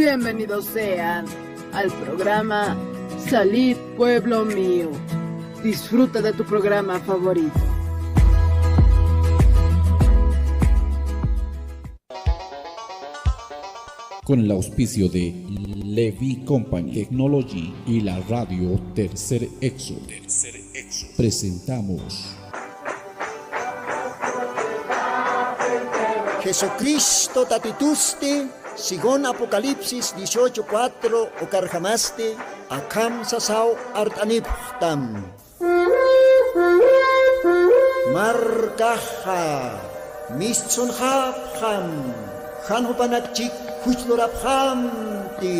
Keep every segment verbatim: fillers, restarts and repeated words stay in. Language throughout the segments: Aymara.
Bienvenidos sean al programa Salid, pueblo mío. Disfruta de tu programa favorito. Con el auspicio de Levi Company Technology y la radio Tercer Éxodo, presentamos Jesucristo tatitusti, según Apocalipsis dieciocho cuatro, ukarjamasti akham sasaw art'anipxtam. Markaxa mistsunxapxam, jan jupanakchik juchlurapxamti.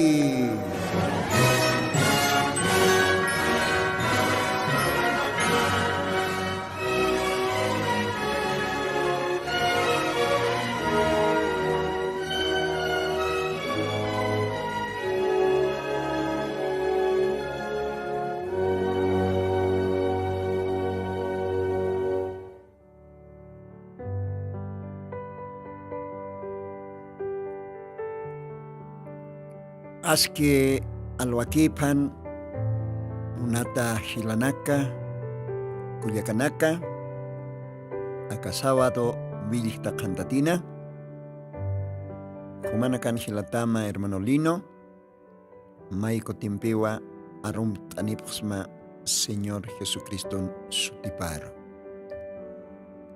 Aski alwakïphan munata jilanaka, kullakanaka, aka sábado willkta qhantatina, jumanakan jilatama hermano Lino, may kutimpiwa arumt'anipxsma Señor Jesucriston sutiparu.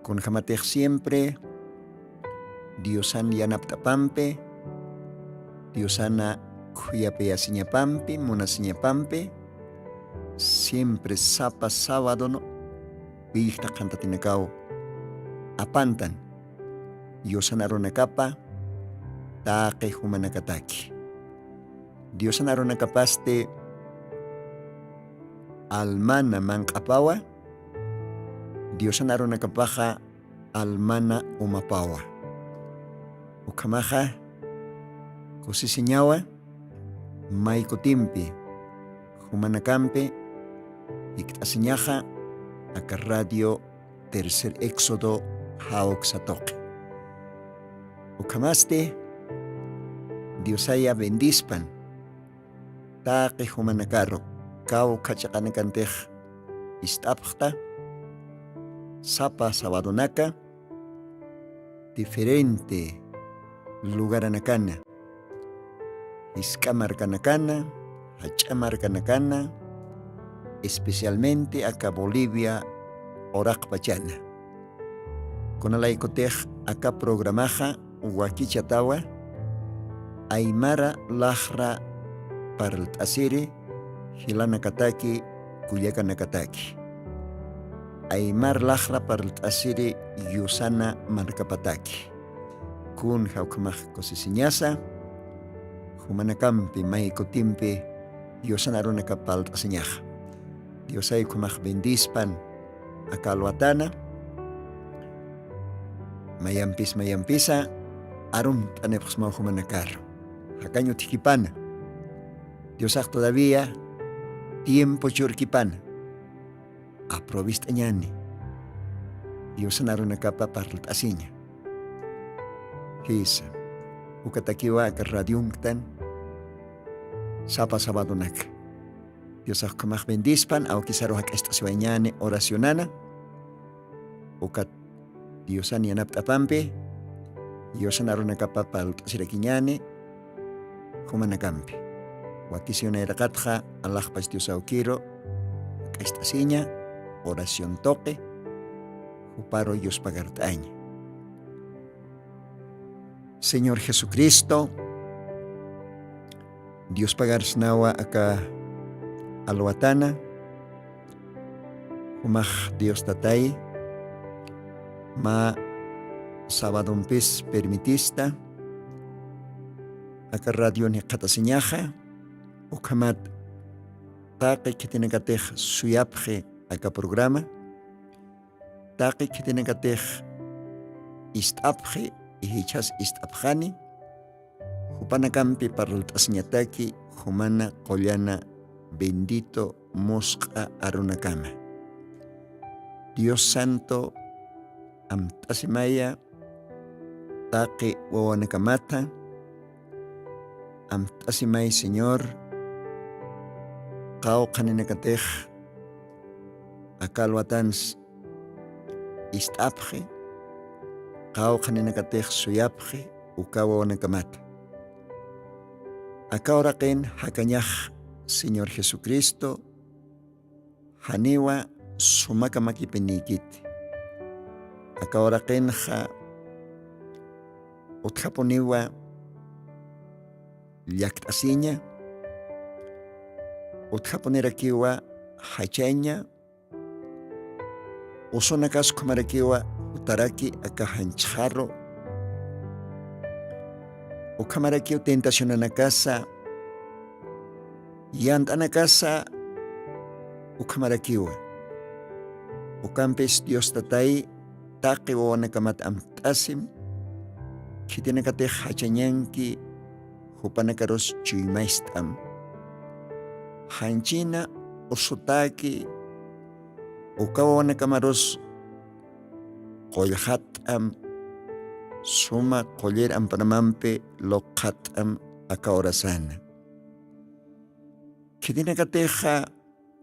Kunjamatix siempre Diosan yanapt'apampi, Diosana khuyapayasiñapampi, munasiñapampi, siempre sapa sabadon willkta qhantatinakaw apantan Diosan arunakapa taqi jumanakataki. Diosan arunakapasti almana manq'apawa, Diosan arunakapaxa almana umapawa. Ukhamaxa kusisiñawa, may kutimpi jumanakampi jikt'asiñaxa aka radio Tercer Éxodo jawksa tuqi. Ukhamasti Diosaya bendispan, taqi jumanakaru kawkha chiqanakantix ist'apxta, sapa sabadonaka diferente lugaranakana, jisk'a markanakana, jach'a markanakana, especialmente aka Bolivia uraqpachana. Kunalaykutix aka programaxa wakichatawa aymara laxra parlt'asiri jilanakataki, kullakanakataki. Aymar laxra parlt'asiri Yusana markapataki. Kunja ukhamax kusisiñasa, jumanakampi may kutimpi Yusana arunakap parlt'asiñaxa. Diosay ukhamax bendispan aka alwatana, mayampis mayampisa arumt'anipxsmaw jumanakaru. Jakañ utjkipana. Diosax todavía tiempo churkipana. Aprovist'añani. Diosan arunakapa parlt'asiña. Jisa. Ukatakiwa aka radionktan sapa sabadonaka. Diosax ukhamax bendispan, awkisaru jak'acht'asiwayañani oracionana. Ukat Diosan yanapt'apampi, Diosan arunakapa parlt'asirakiñani jumanakampi. Wakisi nayraqatxa alaxpach Dios awkiru jak'acht'asiña, oración tuqi, juparu yuspagart'aña. Señor Jesucristo, Diospagarsnawa aka alwatana, jumax Dios Tatay, mä sabadompis permitista, aka radion jikxatasiñaxa, ukhamat taqi khitinakatix suyapxi aka programa, taqi khitinakatix ist'apxi, jichhas ist'apxani, jupanakampi parlt'asiñataki jumana qullana bendito musq'a arunakama. Dios Santo, amt'asimaya taqi wawanakamata, Amt'asimay Señor, qawqhaninakatix aka alwatans ist'apxi, qawqhaninakatix suyapxi uka wawanakamata. Aka uraqin jakañax Señor Jesucristo, janiwa sumakamakipinïkiti. Aka uraqinxa utjapuniwa llakt'asiña, utjapunirakiwa jachaña, usunakas ukhamarakiwa jutaraki aka janchxaru, ukhamarakiw tentacionanakasa, yant'anakasa ukhamarakiwa. Ukampis Dios Tatay taqi wawanakamat amt'asim, khitinakatix jachañanki jupanakarus chuymayst'am. Janchina usutäki uka wawanakamarus qullxatt'am, suma qullir ampanamampi luqxatt'am aka urasana. Khitinakatixa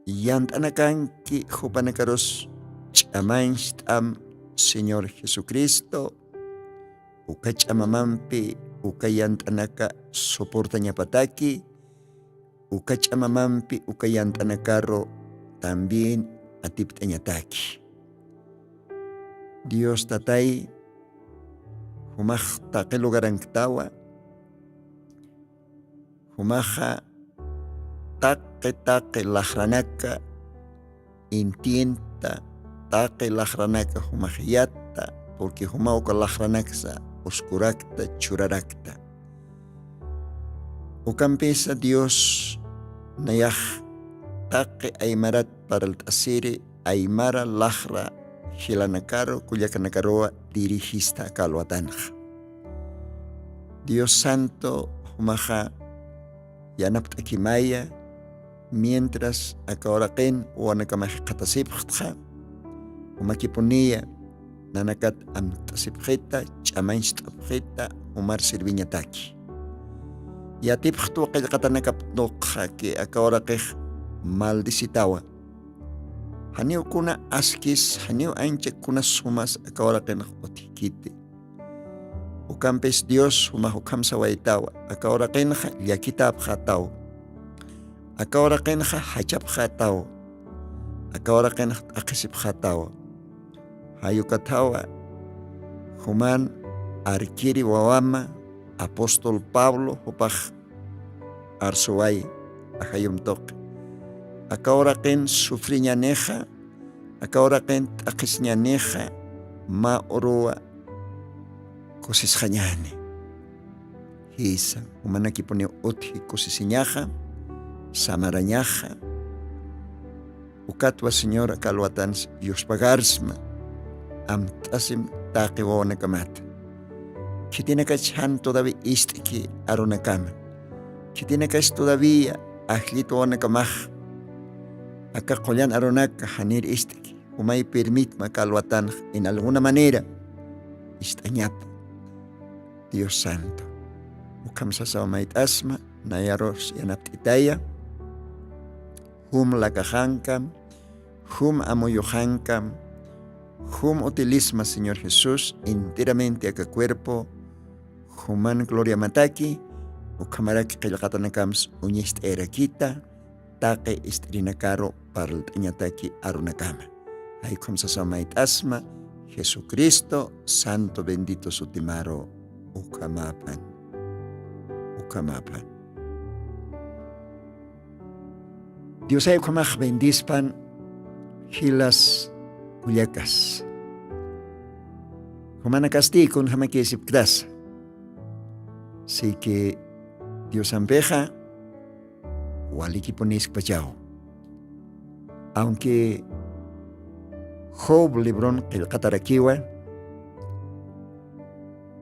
yant'anakanki jupanakarus ch'amañcht'am Señor Jesucristo, uka ch'amamampi uka yant'anaka soportañapataki, uka ch'amamampi uka yant'anakaru también atipt'añataki. Dios Tatay, jumax taqi lugaranktawa, jumaxa taqi taqi laxranaka intienta, taqi laxranaka jumax yatta, porque juma uka laxranaksa uskurakta, churarakta. Ukampisa Dios nayax taqi aymarat parlt'asiri aymara laxra jilanakaru kullakanakaruwa dirigista aka alwatanxa. Dios Santo, jumaxa yanapt'akimaya, mientras aka uraqin wawanakamax qhatasipxtxa, jumakipuniya nanakat amt'asipxita, ch'amañcht'apxita, jumar sirviñataki. Yatipxtwa qillqatanakap nuqxaki aka uraqix maldicitawa. Janiw kuna askis, janiw ancha kuna sumas aka uraqinx utjkiti. Ukampis Dios jumax ukham sawaytawa, aka uraqinxa llakitäpxätaw, aka uraqinxa jachapxätaw, aka uraqinx t'aqhisipxätaw. Jayukathawa juman arkiri wawama apóstol Pablo jupax arsuway ajayum tuqi. Aka uraqin sufriñänixa, aka uraqin t'aqhisiñänixa, mä uruwa kusisxañäni. Jisa, jumanakipuniw utji kusisiñaxa, samarañaxa. Ukatwa Señor aka alwatansa yuspagarsma, amt'asim taqi wawanakamata. Khitinakach jan todavía ist'ki arunakama. Khitinakach todavía ajllit wawanakamax aka qullan arunaka janir ist'ki, jumay permitma aka alwatanx en alguna manera ist'añapa. Dios Santo, ukham sasaw mayt'asma, nayarus yanapt'itaya. Jum lakaxankam, jum amuyuxankam, jum utilisma Señor Jesús enteramente aka cuerpo, juman gloriamataki, ukhamarak qillqatanakams uñacht'ayarakita, taqi ist'irinakaru parlt'añataki arunakama. Jaykhum sasaw mayt'asma, Jesucristo santo bendito sutimaru, ukhamapan, ukhamapan. Diosay ukhamax bendispan jilas kullakas. Jumanakasti kunjamakisipktasa. Así que Diosampixa walikipuniskpachaw. Aunque Job libron qillqatarakiwa,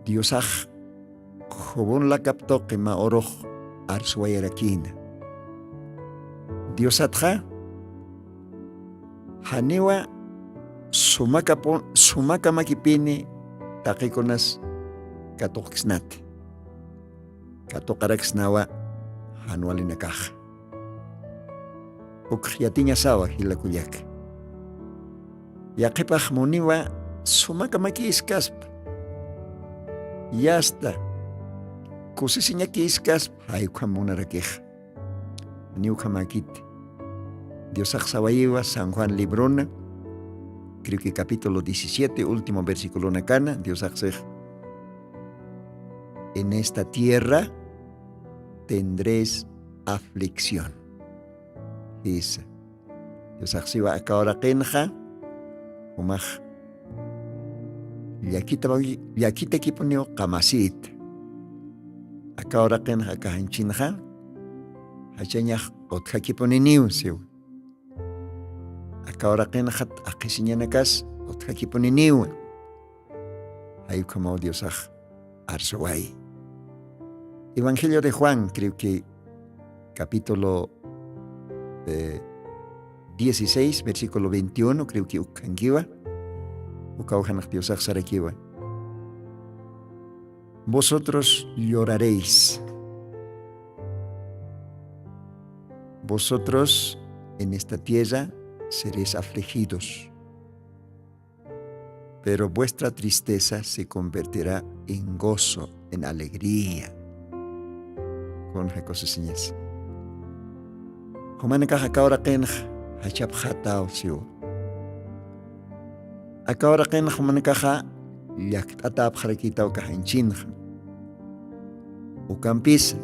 Diosax Jobun lakap tuqi mä urux arsuwayarakïna. Diosatxa janiwa sumakapu-, sumakamakipini taqikunas katuqksnati. Katuqaraksnawa jan walinakax. Ukx yatiñasawa jilakullak. Yaqhipax muniwa sumakamakïskaspa, yasta kusisiñakïskaspa, jaykham munarakixa. Niwkhamakit. Diosax sawayiwa san juan librona, creo que capítulo diecisiete, último versiculonakana diosaxsix, en esta tierra tendréis aflicción. Jisa. Diosaxsiwa aka uraqinxa jumax llakitakipuniw qamasïta. Aka uraqinxa aka janchinxa jachañax utjakipuniniw siw. Aka uraqinxa t'aqhisiñanakas utjakipuniniwa. Jaykhamaw diosax arsuway. Evangelio de juan, creo que capítulo dieciséis versículo veintiuno, creo que ukhankiwa. Ukaw janax diosax sarakiwa. Vosotros lloraréis. Vosotros en esta tierra seréis afligidos, pero vuestra tristeza se convertirá en gozo, en alegría. Kunja kusisiñas. Jumanakax aka uraqinx jachapxataw siw. Aka uraqinx jumanakaxa llakt'atapxarakitaw kajanchinxa. Ukampisa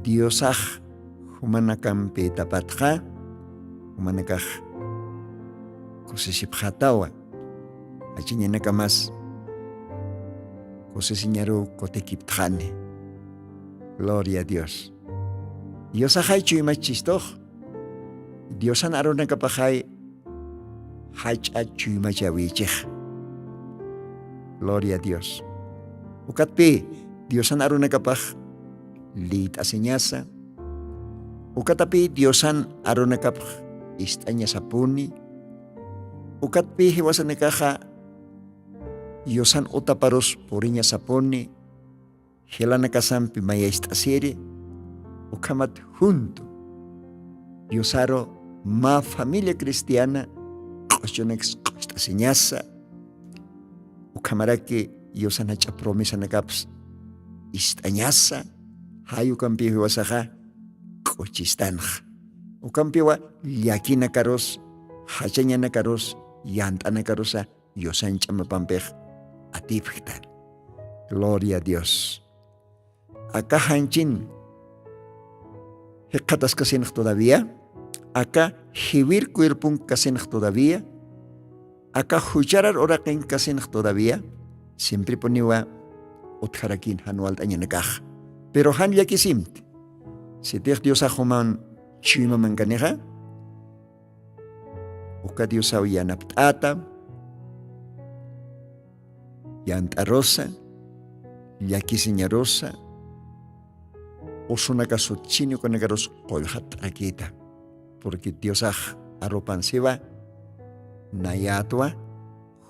diosax jumanakampi tapatxa jumanakax kusisipxatawa. Achiñanakamas kusisiñaruw kutikiptxani. Gloria a dios. Diosaxay chuymachistux. Diosan arunakapaxay jach'a chuymachawichix. Gloria a dios. Ukatpi diosan arunakapax lït'asiñasa. Ukatapï diosan arunakapx ist'añasapuni. Ukatpï jiwasanakaxa diosan utaparus puriñasapuni. Jilanakasampi mayacht'asiri ukhamat juntu diosaru mä familia cristiana q'uchunaks q'ucht'asiñasa. Ukhamaraki diosan jach'a promesanakaps ist'añasa. Jay ukampiw jiwasaxa k'uchistanxa. Ukampiwa llakinakarus jachañanakarus yant'anakarusa diosan ch'amapampix atipjta. Gloria a dios. Aka janchin jikxataskasinx todavía, aka jiwir cuerponkasinx todavía, aka jucharar uraqinkasinx todavía simpripuniwa utjarakin jan walt'añanakax. Pero jan llakisimti. Sitix diosax juman chuymaman kanixa uka diosaw yanapt'ata yant'arusa llakisiñarusa usunaka sutchini ukanakarus qullxatt'arakïta. Purqui diosax arupan siwa nayätwa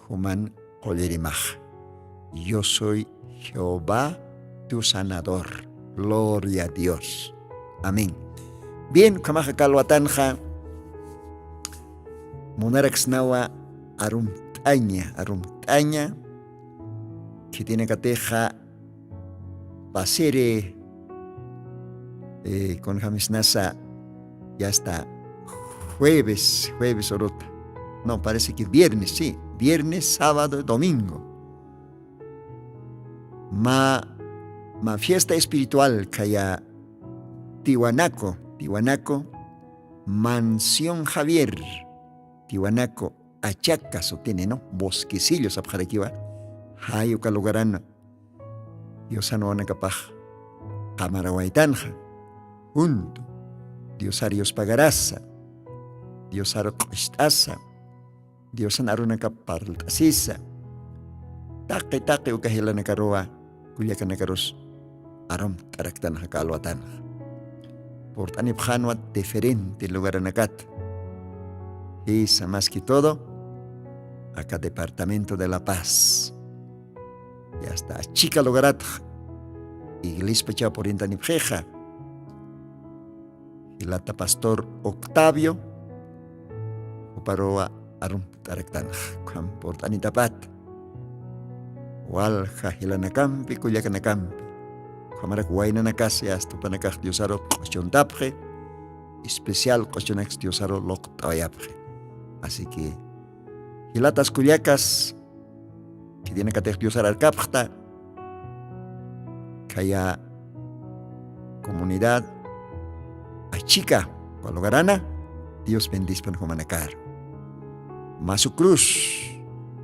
juman qullirimax. Yo soy jehová tu sanador. Gloria a dios. Amén. Bien ukhamaxa kalwatanxa munaraksnawa arumt'aña arumt'aña khitinakatixa pasiri kunjamisnasa ya está jueves jueves uruta. No parece que viernes sí, viernes sábado domingo ma ma fiesta espiritual khaya tiwanaco tiwanaco mansión javier tiwanaco achaca sutini no bosquecillo sapxarakiwa. Jay uka lugarana diosan wawanakapax qamarawaytanxa juntu diosar yuspagarasa diosar q'ust'asa diosan arunakap parlt'asisa taqi taqi uka jilanakaruwa kullakanakarus arumt'araktanxa kalwatanxa. Purt'anipxanwa diferente lugaranakat jisa mas que todo aka departamento de la paz y hasta achika lugaratxa iglespachaw purintanipxixa. Jilata pastor Octavio, juparuwa arumt'araktanxa ukham purt'anitapata. Walja jilanakampi kullakanakampi, ukhamarak waynanakasi asta jupanakax diosaru q'uchuntapxi, especial q'uchunaks diosaru luqt'awayapxi. Así que jilatas kullakas, khitinakatix diosar arkapxta khaya comunidad achika, uka lugarana dios bendispan jumanakar. Masu cruz,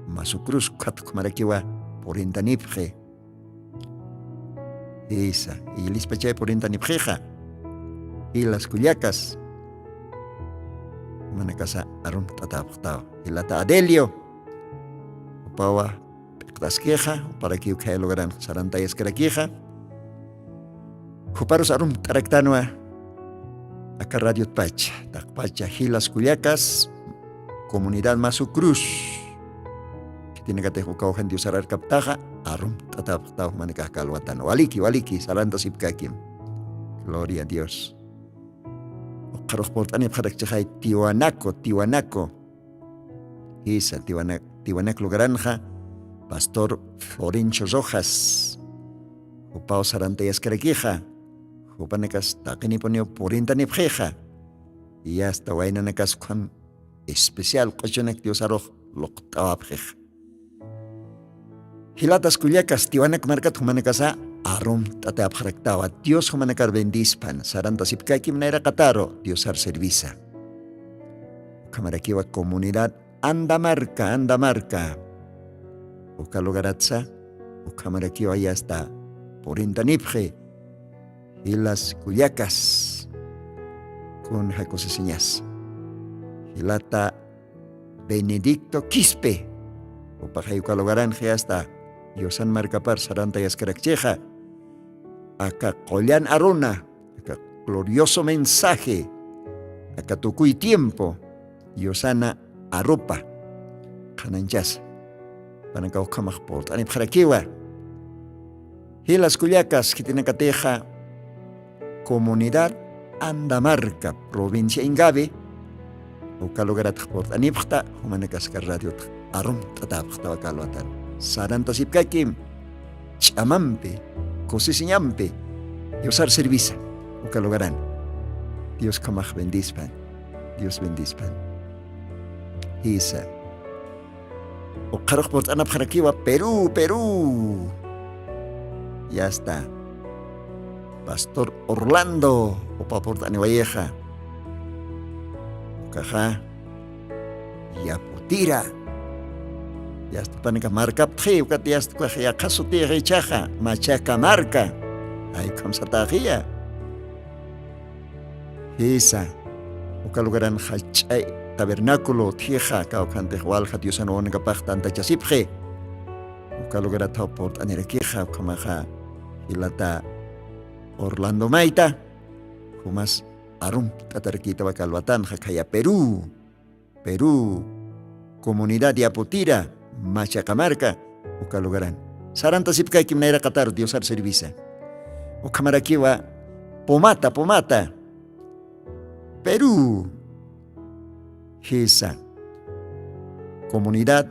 masu cruz khat khumarakiwa purintanipxi. Isa, iglespa chay purintanipxixa. Jilas kullakas, jumanakasa arumt'atapxtaw. Jilata adelio, jupawa p'iqtaskixa, juparakiw khaya lugaran sarantayaskarakixa. Juparus arumt'araktanwa aka radiotpacha taqpacha jilas kullakas, comunidad masu cruz. Khitinakatix ukawjan diosar arkaptaxa, arumt'atapxtaw jumanakax kalwatan waliki waliki sarantasipkakim. Gloria a dios. Uqharux purt'anipxarakchixay tiwanaco tiwanaco. Jisa tiwanak lugaranxa pastor florencio rojas, jupaw sarantayaskarakixa. Jupanakas taqinipuniw purintanipxixa. Yasta waynanakas ukham especial q'uchunak diosarux luqt'awapxixa. Jilatas kullakas tiwanak markat jumanakasa arumt'atapxaraktawa. Dios jumanakar bendispan sarantasipkakim nayraqataru diosar servisa. Ukhamarakiwa comunidad andamarka andamarka, uka lugaratsa ukhamarakiwa yasta purintanipxi. Jilas kullakas, kun jakusisiñas. Jilata benedicto quispe, upaxay uka lugaranxi asta yusan markapar sarantayaskarakchixa. Aka qullan aruna, aka glorioso mensaje, aka tukuy tiempo yusana arupa qhananchasa. Panaka ukhamax purt'anipxarakiwa. Jilas kullakas khitinakatixa comunidad andamarka provincia ingavi, uka lugaratax purt'anipxta jumanakaska radiotx arumt'atapxtawa kalwatan. Sarantasipkakim ch'amampi, kusisiñampi yusar servisa uka lugaran. Dios khamax bendispan. Dios bendispan. Jisa. Uqharux purt'anapxarakiwa perú perú. Yasta. Pastor orlando upa purt'aniwayixa. Ukaxa yaputira. Yasta panaka markaptxi ukat yasta ukax yaqha sutix ichaxa machaka marka. Ay ukhamsataxiya. Jisa. Uka lugaran jach'ay tabernaculo utjixa kawkhantix walja diosan wawnakapax tantachasipxi. Uka lugarathaw purt'anirakixa ukhamaxa jilata orlando mayta. Jumas arumt'atarakitawa kalwatanxa khaya perú. Perú, comunidad yaputira, machaqamarka uka lugaran. Sarantasipkaykim nayraqatar diosar servisa. Ukhamarakiwa pumata pumata, perú. Jisa. Comunidad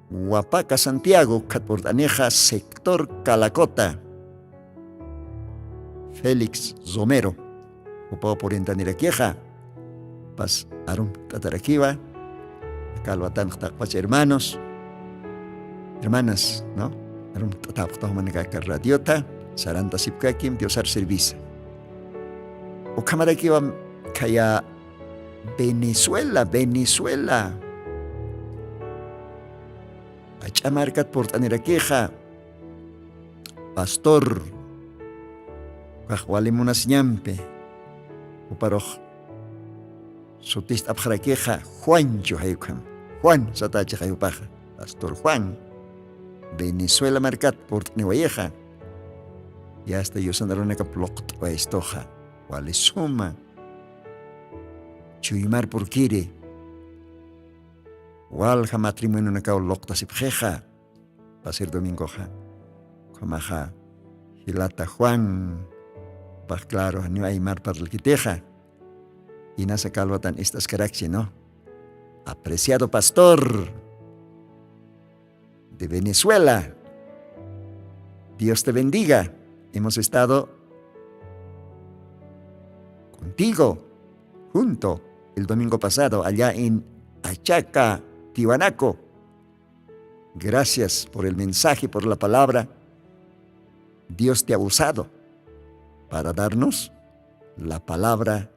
wapaka santiago khatpurt'anixa sector calacota. Félix romero, jupaw purint'anirakixa. Pas arumt'atarakiwa. Kalwatanxtaqpacha hermanos, hermanas, no? Arumt'atapxtaxmanakaka radiota. Sarantasipkakim diosar servisa. Ukhamarakiwam khaya venezuela venezuela. Ach'a markat purt'anirakixa. Pastor, ukax wali munasiñampi. Juparux sutist'apxarakixa juanchu jayukham. Juan satachixay jupaxa. Pastor juan, venezuela markat purt'aniwayixa. Yasta yusanarunakap luqt'wayistuxa. Wali suma chuymar purkiri. Walja matrimonionakaw luqtasipxixa. Pasir domingoxa ukhamaxa Jilata Juan, pax claro, janiw aymar parlkitixa. Inasa kalwatan ist'askarakchi, ¿no? Apreciado pastor de Venezuela, Dios te bendiga. Hemos estado contigo junto el domingo pasado allá en Achaca, Tiwanaku. Gracias por el mensaje, por la palabra. Dios te ha usado para darnos la palabra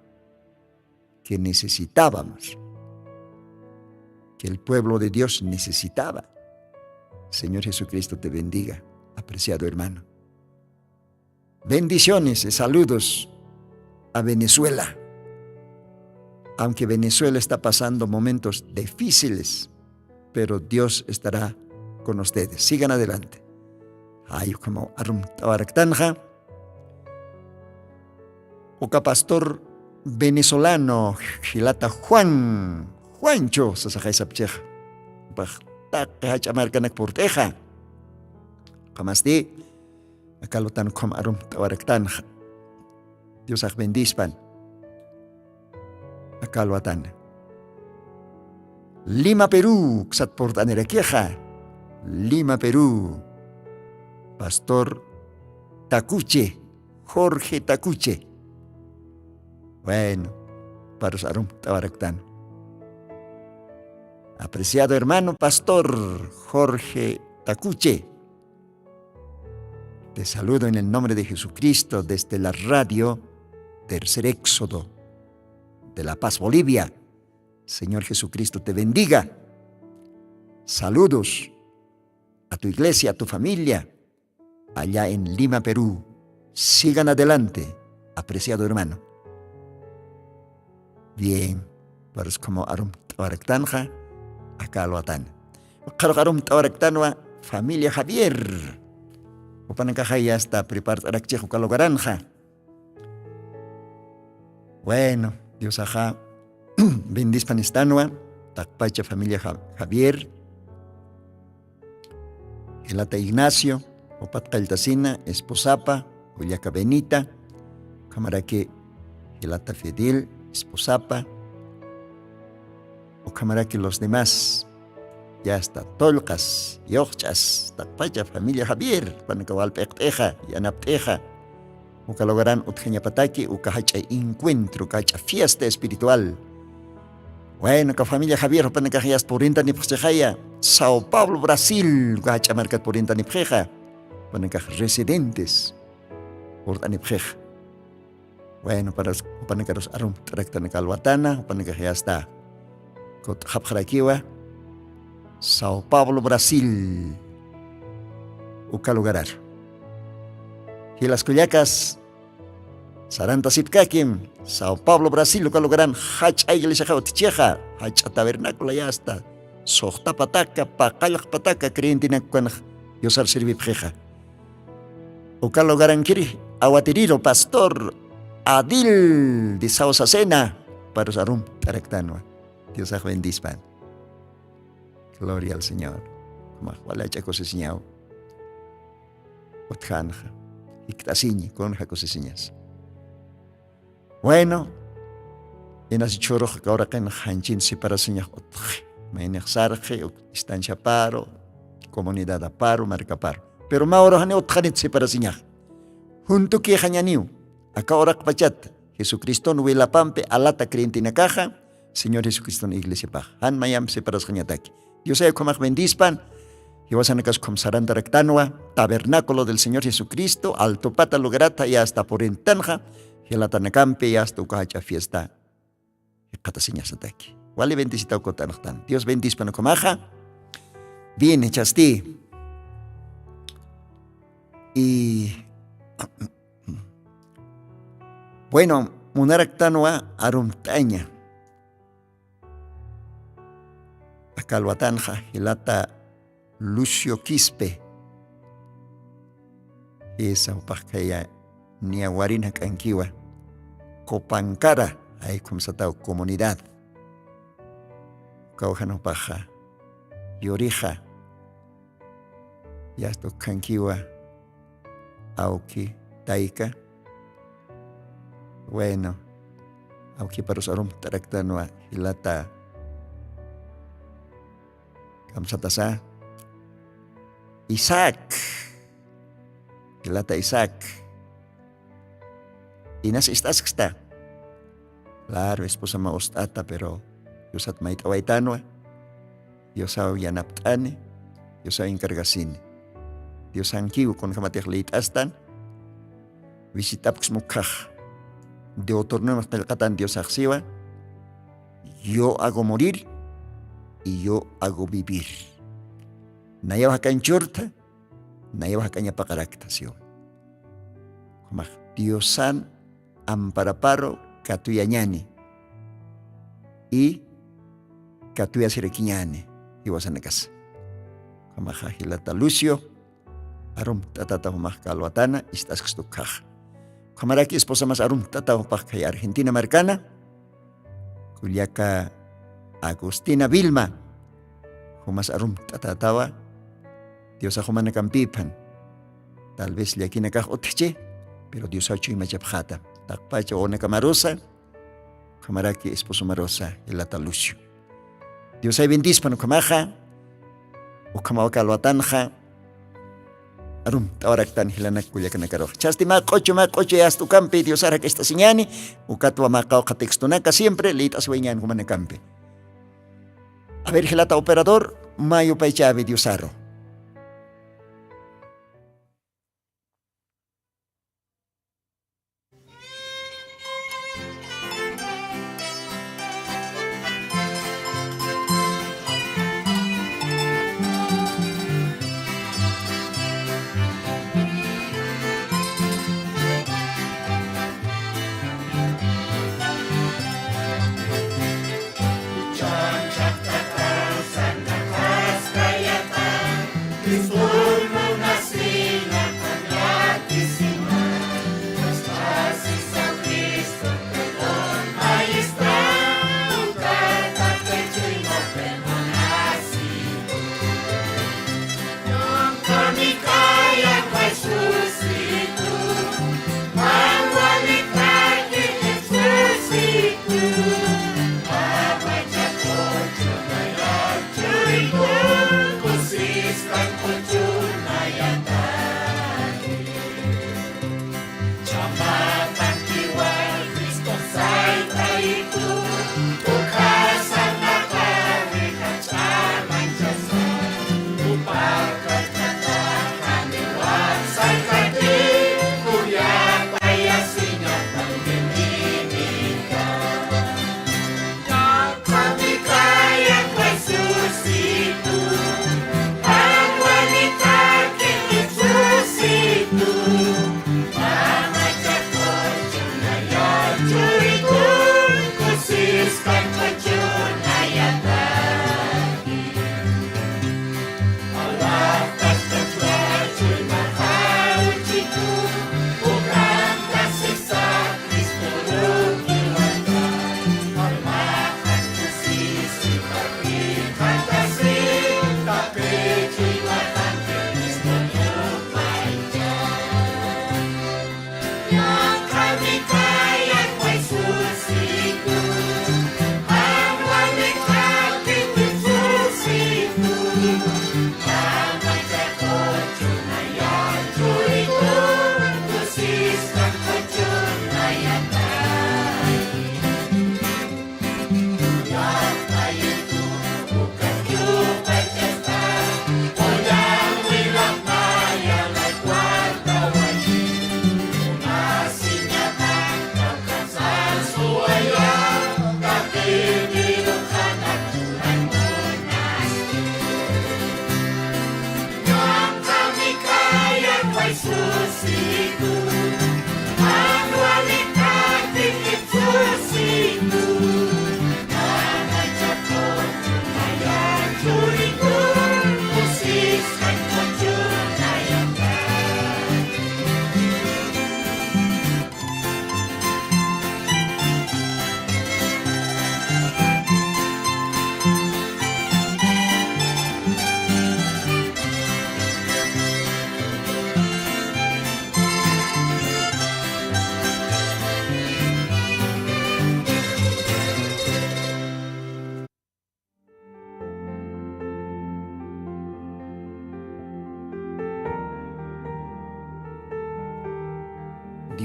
que necesitábamos, que el pueblo de Dios necesitaba. Señor Jesucristo te bendiga, apreciado hermano. Bendiciones y saludos a Venezuela. Aunque Venezuela está pasando momentos difíciles, pero Dios estará con ustedes. Sigan adelante. Ay, como arumt'awaraktanxa. Uka pastor venezolano, jilata Juan, Juancho, sasaxay sapchix. Pax taqi jach'a markanak purt'ixa. Qamasti, akalwatan ukham arumt'awaraktanxa. Diosax bendispan. Akalwatan. Lima, Perú, uksat purt'anirakixa. Lima, Perú. Pastor Takuche, Jorge Takuche. Bueno, parus arumt'awaraktan. Apreciado hermano pastor Jorge Takuche. Te saludo en el nombre de Jesucristo desde la radio Tercer Éxodo de La Paz, Bolivia. Señor Jesucristo te bendiga. Saludos a tu iglesia, a tu familia, allá en Lima, Perú. Sigan adelante, apreciado hermano. Bien, parus ukham arumt'awaraktanxa, aka alwatan. Ukxarux arumt'awaraktanwa familia Javier. Jupanakaxa ya está prepart'arakchix uka lugaranxa. Bueno, Diosaxa bendispan istanwa, taqpacha familia Ja-, Javier. Jilata Ignacio, jupat qalltasina, esposapa, ullaka Benita, ukhamaraki jilata Fidel, esposapa, ukhamaraki los demás, ya está, tullqas, yuqch'as, taqpacha familia Javier, jupanaka walp'iqt'ixa, yanapt'ixa. Uka lugaran utjañapataki, uka jach'a encuentro, uka jach'a fiesta espiritual. Bueno, uka familia Javier, jupanakax ya está purintanipxchixaya, Sao Paulo, Brasil, uka jach'a markat purintanipxixa. Jupanakax residentes purt'anipxixa. Bueno, para, jupanakarus arumt'araktan aka alwatana, jupanakax ya está kut'xapxarakiwa Sao Paulo, Brasil, uka lugarar. Jilas kullakas, sarantasipkakim, Sao Paulo, Brasil, uka lugaran jach'a iglesiaxa utjichixa, jach'a tabernáculo ya está, suxta pataka, paqallq pataka creyentenak ukanx Diosar sirvipxixa. Uka lugarankiri awatiriru pastor Adil de Sausacena, parus arumt'araktanwa. Diosax bendispan. Gloria al Señor. Jumax wali jach'a kusisiñaw utjänxa. Jikt'asiña, kunja kusisiñas. Bueno, inas jichhürux aka uraqinxa janchin separasiñax utji. Maynix sarxi, uk istanchaparu, comunidadaparu, markaparu. Pero mä urux janiw utjanit separasiñax. Juntukïxañaniw. Aka uraqpachat Jesucriston wilapampi alata creyentenakaxa, Señor Jesucriston iglesiapax. Jan mayamp separasxañataki. Diosay ukhamax bendispan, jiwasanakas ukham sarantaraktanwa, tabernáculo del Señor Jesucristo, altupata lugarata, ya está purintanxa, jilatanakampi, ya está uka jach'a fiesta jikxatasiñasataki. Wali bendisitaw kut'anxtan. Dios bendispan ukhamaxa. Bien, jichhasti. Y bueno, munaraktanwa arumt'aña. Aka alwatanxa jilata Lucio Quispe. Jisa jupax khaya niya warin jak'ankiwa. Copankara, jay ukham sataw comunidad. Ukaw jan jupaxa yurixa. Yasta ukhankiwa awki tayka. Bueno, awkiparus arumt'araktanwa jilata. Kamsatasa Isaac, jilata Isaac. Inas ist'asksta. Claro, esposama ust'ata, pero Diosat mayt'awaytanwa. Diosaw yanapt'ani, Diosaw encargasini. Diosankiw kunjamatix liyt'astan, visitapksmukjax. Deuteronomio qillqatan Diosaxsiwa, yo hago morir y yo hago vivir. Nayaw jakañ churtha, nayaw jakañapaqarakta siwa. Jumax Diosan amparaparu katuyañani y katuyasirakiñani jiwasanakas. Jumaxa jilata Lucio, arumt'atata jumax kalwatana ist'askstu khax. Jumaraki esposamas arumt'ata jupax khay Argentina markana. Kullaka Agustina Vilma, jumas arumt'atatawa. Diosax jumanakampipan. Tal vez llakinakax utjchi, pero Diosaw chuymachapxata. Taqpacha wawanakamarusa, ukhamaraki esposomarusa, jilata Lucio. Diosay bendispan ukhamaxa, ukhamawa kalwatanxa, arumt'awaraktan jilanak kullakanakaruxa. Chasti mä q'uchu, mä q'uchu yast'ukampi Diosar jak'ist'asiñani, ukatwa mä qawqha textonaka siempre liyt'asiwayañani jumanakampi. A ver, jilata operador, mä yupaychäwi Diosaru.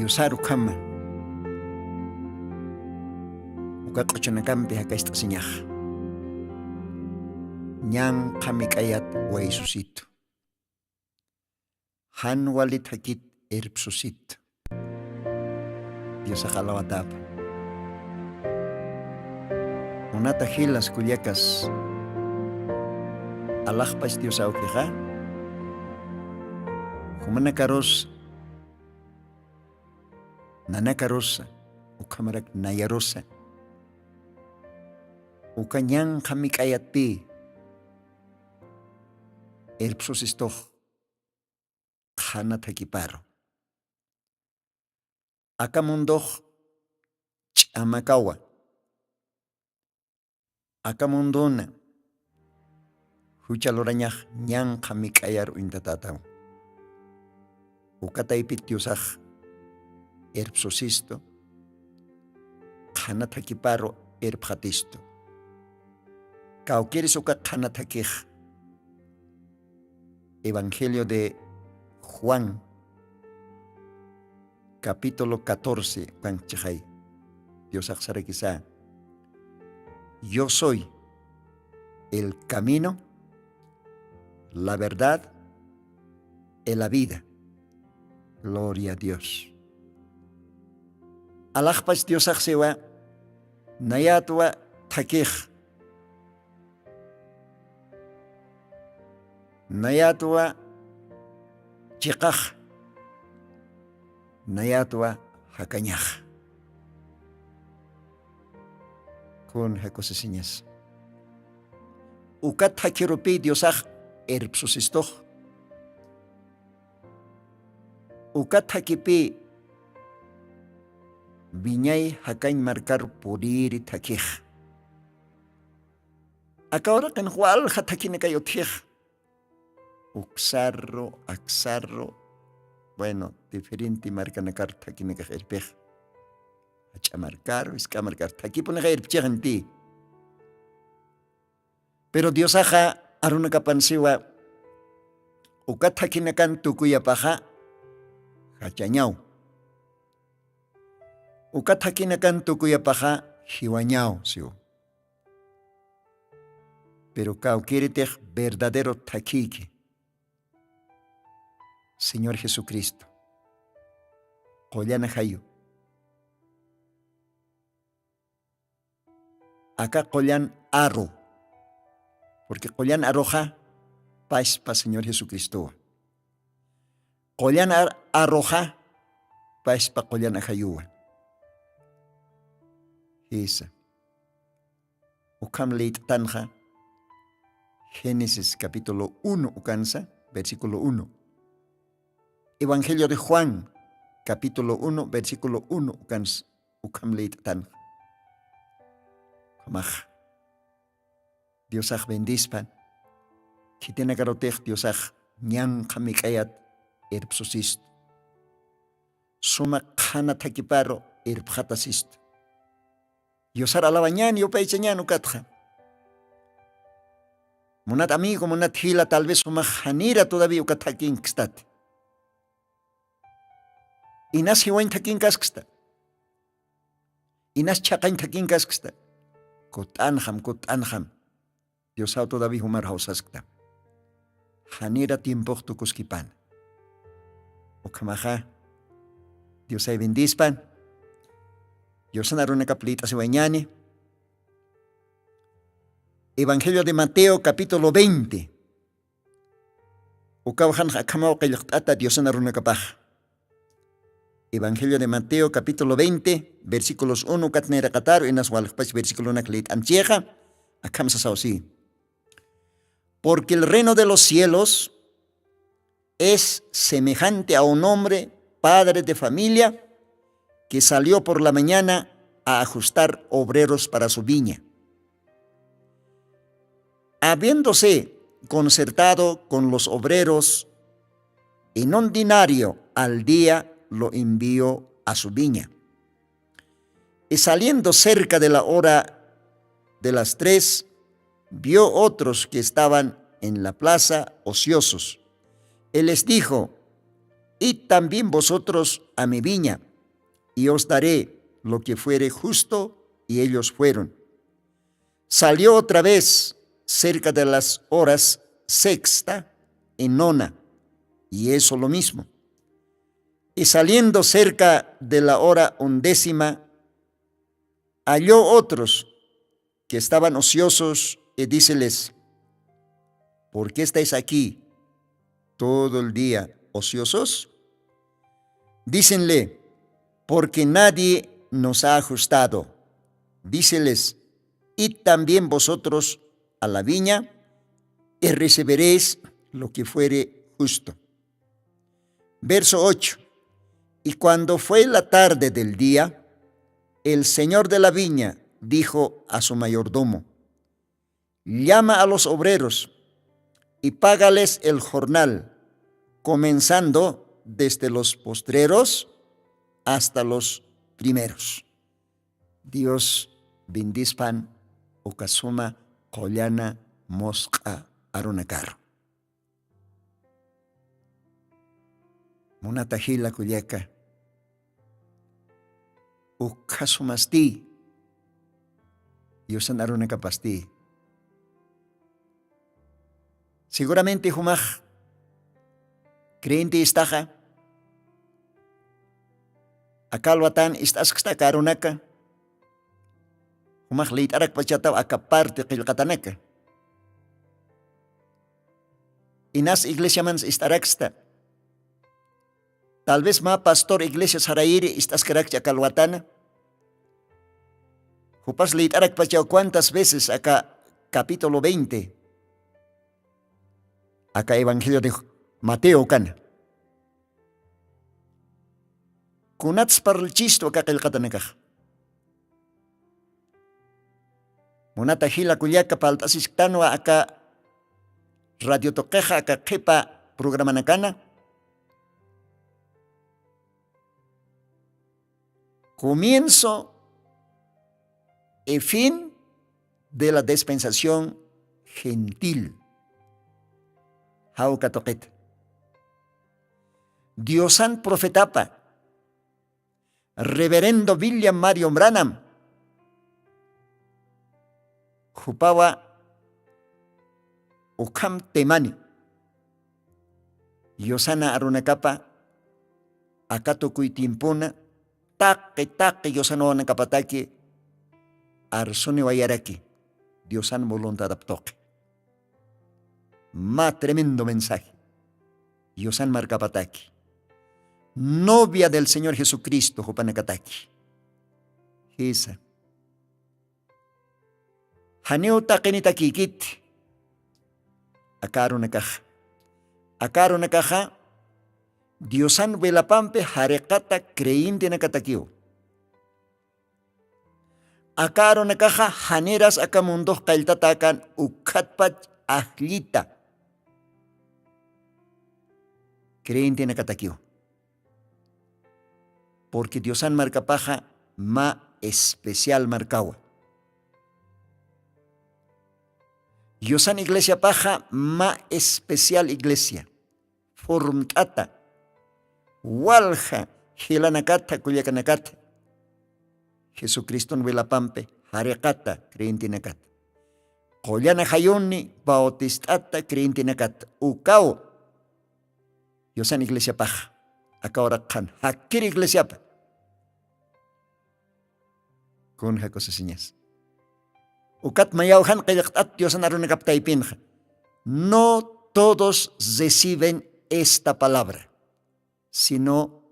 Diosar ukhama uka q'uchunakampi jakacht'asiñaxa. Ñan qhamik'ayat waysusitu, jan wali thakit irpsusitu. Diosax alawatapa. Munata jilas kullakas, alaxpach diosawkixa jumanakarus, nanakarusa, ukhamarak nayarusa uka ñanqha mik'ayatpï irpsusistux qhana thakiparu. Aka mundox ch'amakawa. Aka mundona jucha lurañax ñanqha mik'ayar uñtatätaw. Uka taypit diosax irpsusistu, qhana thakiparu irpxatistu. Kawkiris uka qhana thakix evangelio de Juan capítulo catorce ukankchixay. Diosax sarakisa: "Yo soy el camino, la verdad y la vida". Gloria a Dios. Alaxpach diosaxsiwa nayatwa thakix, nayatwa chiqax, nayatwa jakañax. Kun jakusisiñas uka thakhirupi diosax irpsusistux. Uka thakhipi wiñay jakañ markar puriri thakhix. Aka uraqin walja thakhinakay utjix. Uksarru, aksarru, bueno, diferente markanakar thakhinakax irpix. Jach'a markar wisk'a markar thakhipunixay irpchixin ti. Pero diosaxa arunakapan siwa uka thakhinakan tukuyapaxa jachañaw. Uka thakhinakan tukuyapaxa jiwañaw siwa. Pero kawkiritix verdadero thakhiki señor jesucristo. Qullan ajayu, aka qullan aru. Porque qullan aruxa paspa señor jesucristowa. Qullan arruxa paspa qullan ajayuwa. Jisa. Ukham liyt'tanxa génesis capítulo uno ukansa versículo uno. Evangelio de Juan capítulo uno versículo uno ukansa. Ukham liyt'tanxa. Ukhamaxa diosax bendispan. Khitinakarutix diosax ñanqha mik'ayat irpsusistu. Suma qhana thakhiparu irpxatasistu. Diosar alawañan yupaychañan ukatxa. Munat amigo munat jila tal vez sumax janira todavía uka thakinkstat. Inas jiwañ thakinkasksta. Inas chhaqañ thakinkasksta. Kut'anxam kut'anxam. Diosaw todavía jumar jawsasktam. Janira tiempox tukuskipana. Ukhamaxa diosay bendispan. Diosana runakap lït'asiwañani. Evangelio de Mateo capítulo veinte. Ukaw janxa akhamaw qillqt'ata diosana runakapax. Evangelio de Mateo capítulo veinte versículos uno katniraqataru inas walxpach versículonak lït'amchixa. Akham sasaw si. Porque el reino de los cielos es semejante a un hombre padre de familia que salió por la mañana a ajustar obreros para su viña. Habiéndose concertado con los obreros, en un dinario al día lo envió a su viña. Y saliendo cerca de la hora de las tres, vio otros que estaban en la plaza ociosos. Él les dijo: "Id también vosotros a mi viña, y os daré lo que fuere justo. Y ellos fueron. Salió otra vez cerca de las horas sexta y nona, y eso lo mismo. Y saliendo cerca de la hora undécima, halló otros que estaban ociosos, y díceles: "¿Por qué estáis aquí todo el día ociosos?". Dícenle: "Porque nadie nos ha ajustado". Díceles: "Id también vosotros a la viña, y recibiréis lo que fuere justo". Verso ocho. Y cuando fue la tarde del día, el señor de la viña dijo a su mayordomo: "Llama a los obreros y págales el jornal, comenzando desde los postreros hasta los primeros". Dios bendispan uka suma qullana musq'a arunakaru. Munata jila kullaka, ukha sumasti yusan arunakapasti. Seguramente jumax creyente istaxa aka alwatan ist'asksta aka arunaka, jumax liyt'arakpachataw aka parte qillqatanaka. Inas iglesiamans ist'araksta. Tal vez mä pastor iglesia sarayiri ist'askarakchi aka alwatana. Jupas liyt'arakpachaw cuantas veces aka capítulo veinte, aka evangelio de Mateo kana. Kunats parlchistu aka qillqatanakax? Munata jila kullaka, palt'asisktanwa aka radio tuqixa aka qhipa programanakana. Comienzo y fin de la dispensación gentil. Jawka tuqita. Diosan profetapa reverendo William Marion Branham jupawa ukham temani. Yusana arunakapa aka tukuy tiempuna taqi taqi yusana arunakapataki arsuni wayaraki Diosan voluntadap tuqi. Mä tremendo mensaje. Yusan markapataki, novia del Señor Jesucristo jupanakataki. Jisa. Janiw taqinitakïkiti aka arunakaxa. Aka arunakaxa Diosan wilapampi jariqata creyentenakatakiw. Aka arunakaxa janiras aka mundox qalltata akan ukkhatpach ajllita creyentenakatakiw. Porque Diosan markapaxa mä especial markawa. Diosan iglesiapaxa mä especial iglesia. Formt'ata walja jilanakatha kullakanakatha Jesucriston wilapampi jariqata creyentenakata, qullana jayuni bautist'ata creyentenakata ukaw. Yusan iglesiapaxa aka uraqxan jakkir iglesiapa. Kun jakusisiñas ukat mayawjan qillqt'at diosan arunakap taypinxa. No todos reciben esta palabra, sino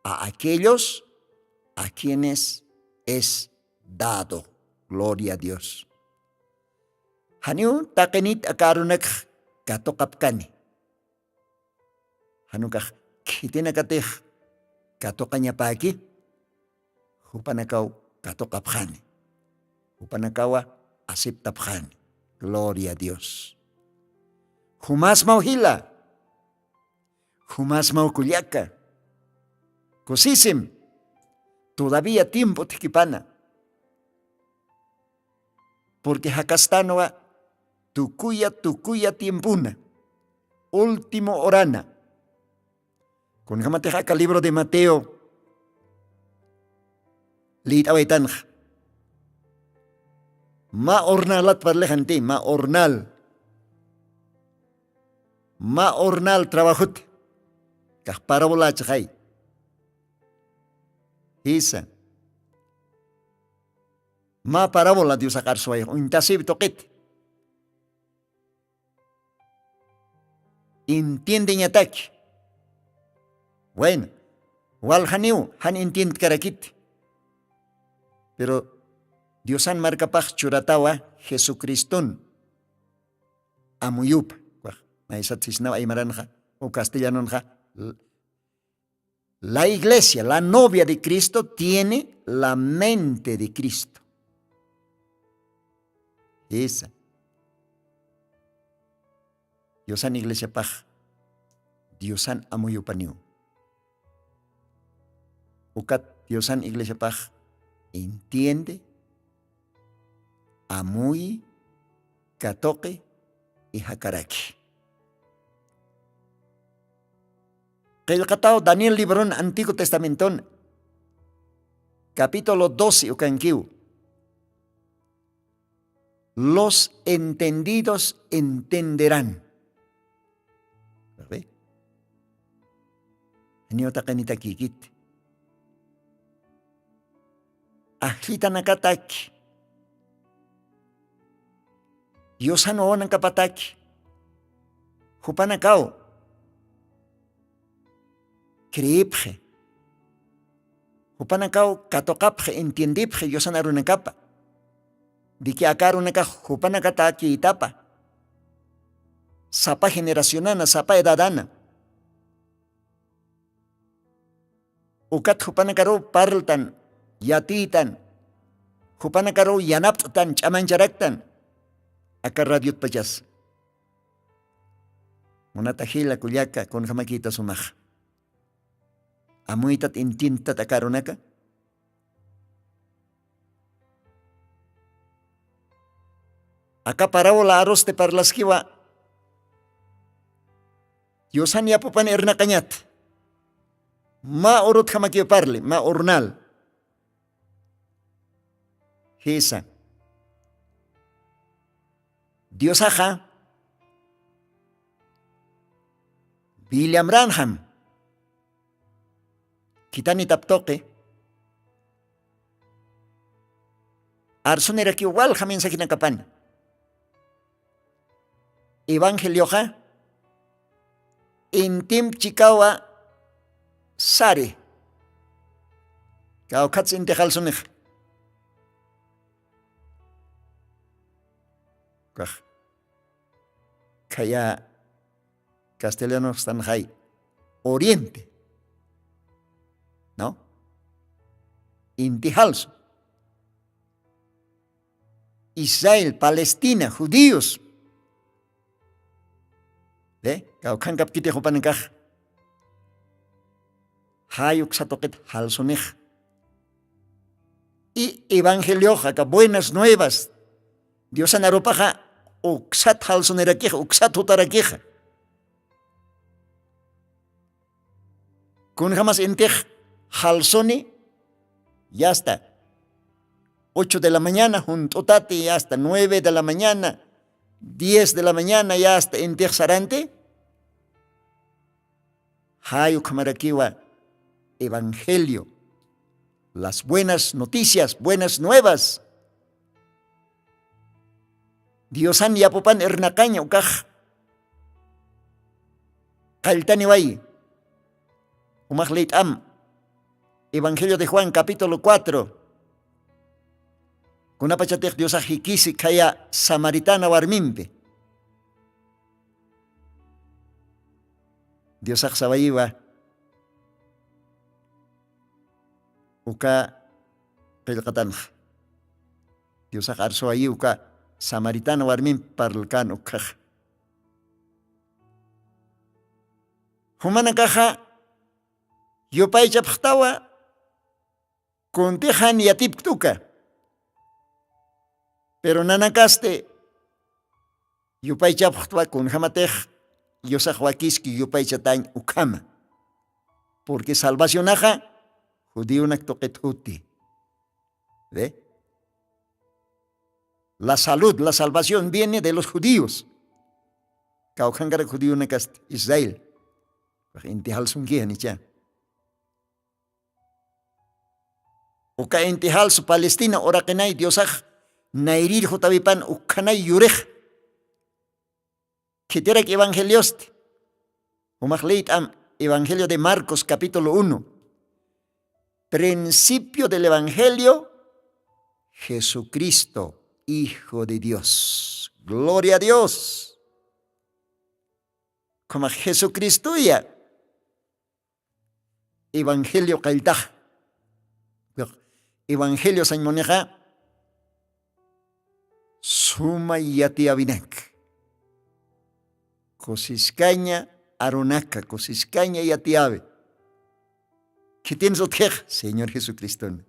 a aquellos a quienes es dado. Gloria a dios. Janiw taqinit aka arunakx katuqapkani. Janukax khitinakatix katuqañapäki jupanakaw katuqapxani. Jupanakawa aceptapxani. Gloria a dios. Jumasmaw jila. Jumasmaw kullaka. Kusisim. Todavía tiempo thikipana. Porque jakastanwa tukuya tukuya tiempuna, último horana. Kunjamatix aka libro de mateo Lït'awaytanxa. Mä hornalat parlixanti mä hornal. Mä hornal trabajut kax parabolachixay. Jisa. Mä parabola diosaqar suwayx uñtasiwi tuqit. Entiendeñataki. Bueno, waljaniw jan entiendkarakiti. Pero diosan markapax churatawa jesucriston amuyupa. Maysat sisnaw aymaranxa o castellanonxa. La iglesia la novia de cristo tiene la mente de cristo. Esa. Diosan iglesiapax diosan amuyupaniw. Ukat diosan iglesiapax entiende, amuyi, katuqi, ijakaraki. Qillqataw daniel libron antigu testamenton capítulo doce ukankiw. Los entendidos entenderán. Janiw taqinitakïkiti. Ajllitanakataki diosan wawanakapataki jupanakaw creepxi. Jupanakaw katuqapxi entiendipxi diosan arunakapa. Diki aka arunakax jupanakat kïtapa sapa generacionana sapa edadana. Ukat jupanakaruw parltan, yatiytan, jupanakaruw yanapt'tan ch'amancharaktan. Aka radiotpachas munata jila kullaka kunjamakita sumaxa. Amuytat entiendtat aka arunaka. Aka parabola arusti parlaskiwa. Diosan yapupan irnaqañat mä urutjamakiw parli mä urnal. Jisa. Diosaxa billamranxam. Khitanitap tuqi arsunirakiw walja mensajinakapana. Evangelioxa intimp chikawa sari kawkhatsi intixalsunixa. Kax khaya castellanoxstanxay oriente, no? Inti jalsu israel palestina judíos. Kawkhankapkitix jupanakax jay uksa tuqit jalsunixa. Y evangelioxa aka buenas nuevas diosan arupaxa uksat jalsunirakixa uksat jutarakixa. Kunjamas intix jalsuni yasta ocho de la mañana junt'utati yasta nueve de la mañana diez de la mañana yasta intix saranti. Jay ukhamarakiwa evangelio las buenas noticias buenas nuevas. Diosan yapupan irnaqaña ukax qalltaniwayi. Umax lït'am evangelio de juan capítulo cuatro. Kunapachatix diosax jikisi khaya samaritana warmimpi diosax sawayiwa uka qillqatanxa. Diosax arsuwayi uka samaritana warmimpi parlkan ukhaxa. Jumanakaxa yupaychapxtawa kuntixan yatipktuka. Pero nanakasti yupaychapxtwa kunjamatix yusaxwakiski yupaychatañ ukhama. Purqui salvacionaxa judionak tuqit juti. Ve, la salud, la salvación viene de los judíos. Kawkhankarak judionakasti israel. Inti jalsunki janicha. Uka inti jalsu palestina uraqinay diosax nayrir jutawipan ukkhanay yurix. Khitirak evangeliosti. Jumax liyt'am evangelio de marcos capítulo uno. Principio del evangelio, jesucristo, hijo de dios, gloria a dios. Khamax jesucristoya evangelio qalltax. Evangelio sañmunixa suma yatiyawinak. Kusiskaña arunaka kusiskaña yatiyawi. Khitinsa utjix señor jesucristona.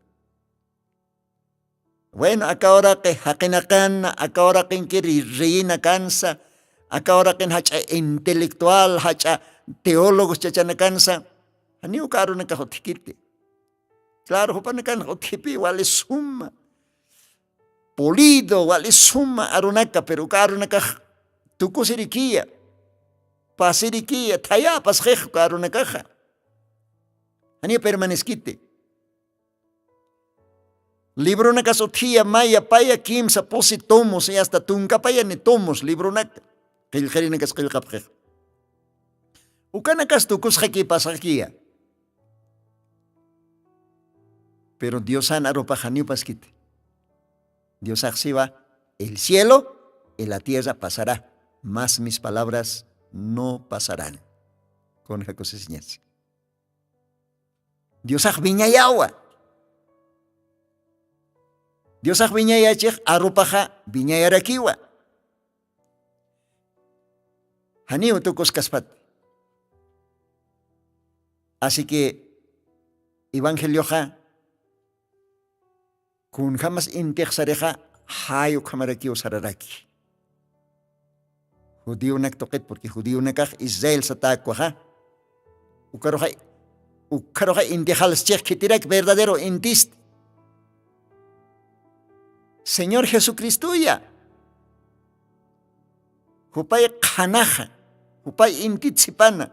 Bueno aka uraqi jaqinakana aka uraqinkiri reyinakansa aka uraqin jach'a intelectual jach'a teólogos chachanakansa. Janiw uka arunakax utjkiti. Claro jupanakanxa utjipi wali suma pulido wali suma arunaka pero uka arunakax tukusirikiya pasirikiya thayapasxix uka arunakaxa. Janiw permaneskiti. Libronakas utjiya maya paya kimsa pusi tomos y asta tunkapaya ni tomos libronaka qillqirinakas qillqapxixa. Ukanakas tukusxaki pasxakiya. Pero diosan arupax janiw paskiti. Diosax siwa el cielo y la tierra pasará, mas mis palabras no pasarán. Kunja kusisiñas? Diosax wiñayawa. Diosax wiñayachix arupaxa wiñayarakiwa. Janiw tukuskaspat. Asiki evangelioxa kunjamas intixsarixa jay ukhamarakiw sararaki. Judionak tuqit purqui judionakax israel satäkwaxa. Ukharuxa ukharuxa intixalschix khitiraki verdadero intista. Señor jesucristoya jupay qhanaxa jupay intit sipana.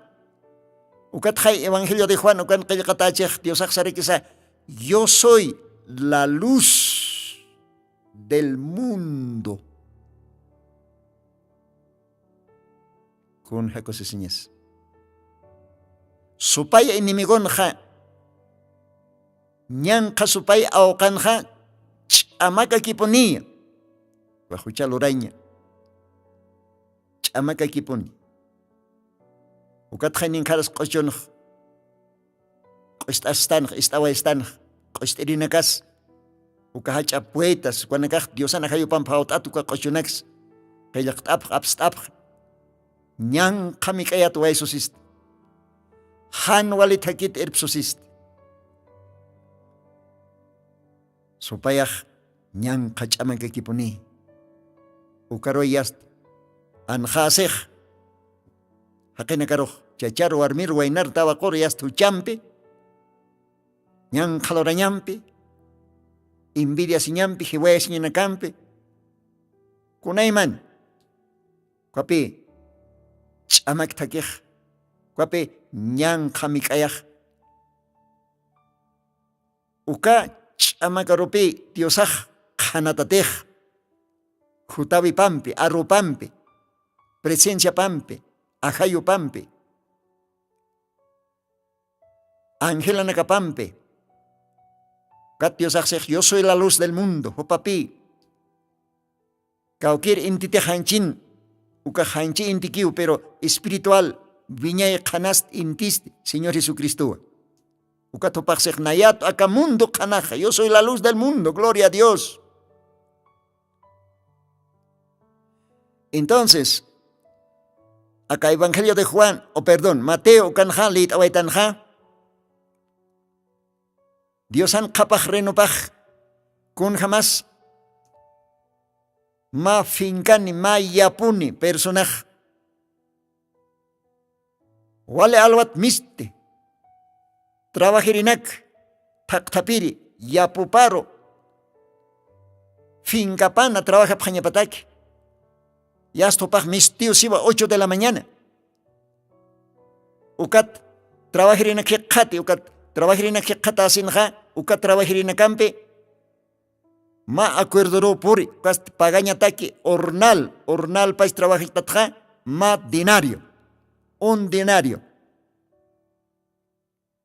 Ukatxay evangelio de juan ukan qillqatächix diosax sarakisa, yo soy la luz del mundo. Kun jakusisiñas? Supay enemigonxa ñanqha supay awqanxa ch'amakakipuniya. Wajucha luraña ch'amakakipuni. Ukatxay ninkharas q'uchunx q'ust'astanx ist'awaystanx q'ust'irinakas uka jach'a puetas ukanakax diosan ajayupamp jawt'at uka q'uchunaks qillqt'apx apst'apx ñanqha mik'ayat waysusista. Jan wali thakit irpsusista. Supayax ñanqha ch'amakakipuni. Ukaruy yasta anxäsix jaqinakarux chachar warmir waynar tawaqur yasta juchampi ñanqha lurañampi envidiasiñampi jiwayasiñanakampi kunayman ukapi ch'amak thakix ukapi ñanqha mik'ayax. Uka ch'amakarupi diosax qhanatatix jutawipampi arupampi presenciapampi ajayupampi angelanakapampi. Kat diosaxsix yo soy la luz del mundo jupapi kawkir intitix janchin ukax janchi intikiw pero espiritual wiñay qhanast intisti señor jesucristowa. Ukat jupaxsix nayat aka mundo qhanaxa yo soy la luz del mundo gloria a dios. Entonces aka evangelio de juan o perdón mateo ukanxa lït'awaytanxa diosan qhapax renupax kunjamas mä finkani mä yapuni personax wali alwat misti trabajirinak thaqthapiri yapuparu finkapana trabajapxañapataki. Yasta jupax mistiw siwa ocho de la mañana. Ukat trabajirinak jikxati ukat trabajirinak jikxatasinxa, ukat trabajirinakampi mä acuerdoruw puri ukasti pagañataki hornal hornalpach trabajachtatxa, mä denario un denario.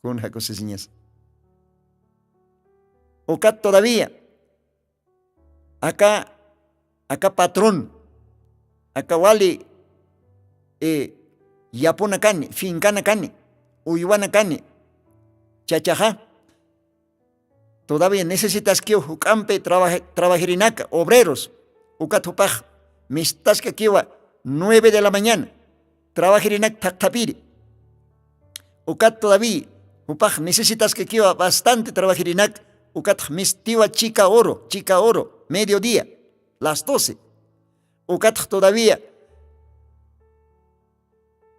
Kun jakusisiñas? Ukat todavía aka aka patrón aka wali, eh, yapuna kani finkana kani uywana kani chachaxa, todavía necesitaskiw juk'ampi trabajirinaka obreros. Ukat jupax mistaskakiwa nueve de la mañana trabajirinak thaqthapiri. Ukat todavía jupax necesitaskakiwa bastante trabajirinak. Ukatx mistiwa chika oro chika oro mediodía las doce. Ukatx todavía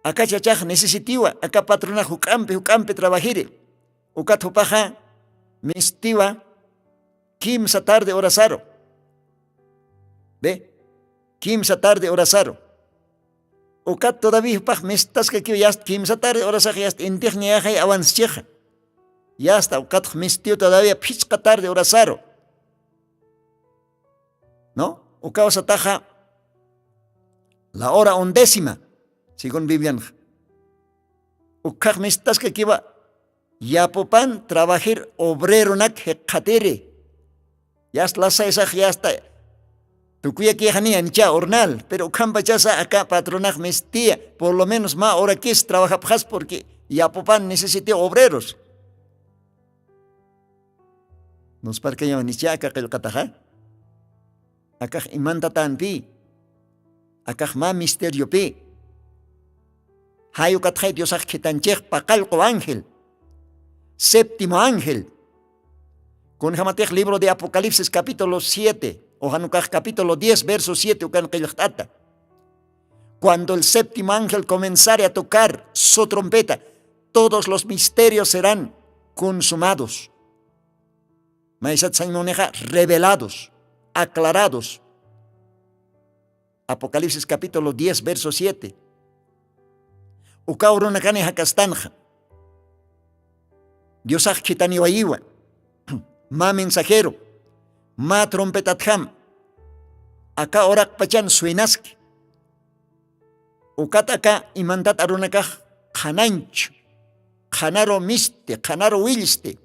aka chachax necesitiwa aka patronax juk'ampi juk'ampi trabajiri. Ukat jupaxa mistiwa kimsa tarde horasaru. Ve, kimsa tarde horasaru. Ukat todavía jupax mistaskakiw yasta kimsa tarde horasax yasta intixñayaxay awansichixa. Yasta ukatx mistiw todavía phichqa tarde horasaru. No, ukawsataxa la hora undécima según biblianxa. Ukhax mistaskakiwa yapupan trabajir obreronak jikxatiri. Yasta lasaysax yasta tukuyakixaniya nicha hornal pero ukhampachasa aka patronax mistiya por lo menos mä horakis trabajapxas porque yapupan necesitiw obreros. Nusparkayaw nicha aka qillqataxa. Akax imantatanpi akax mä misteriopi. Jay ukatxay diosax khitanchix paqallqu ángel, séptimo ángel. Kunjamatix libro de apocalipsis capítulo siete o janukax capítulo diez verso siete ukan qillqt'ata. Cuando el séptimo ángel comenzare a tocar su trompeta, todos los misterios serán consumados. Maysat sañmunixa revelados, aclarados. Apocalipsis capítulo diez verso siete. Ukaw runakani jakastanxa diosax khitaniwayiwa mä mensajero mä trompetatjam aka uraqpachan suenaski. Ukat aka imantat arunakax qhanañchu qhanaru misti qhanaru willsti.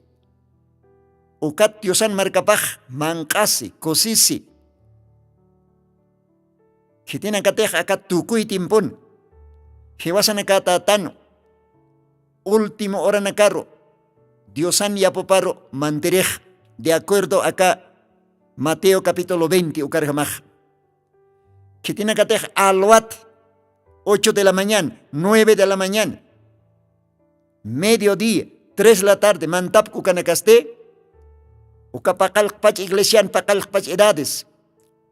Ukat diosan markapax manq'asi kusisi. Khitinakatix aka tukuy timpun jiwasanakatätanu último horanakaru diosan yapuparu mantirix. De acuerdo aka mateo capítulo veinte ukarjamax khitinakatix alwat ocho de la mañana nueve de la mañana mediodía tres la tarde mantapku kanakasti. Uka paqallqpach iglesian paqallqpach edades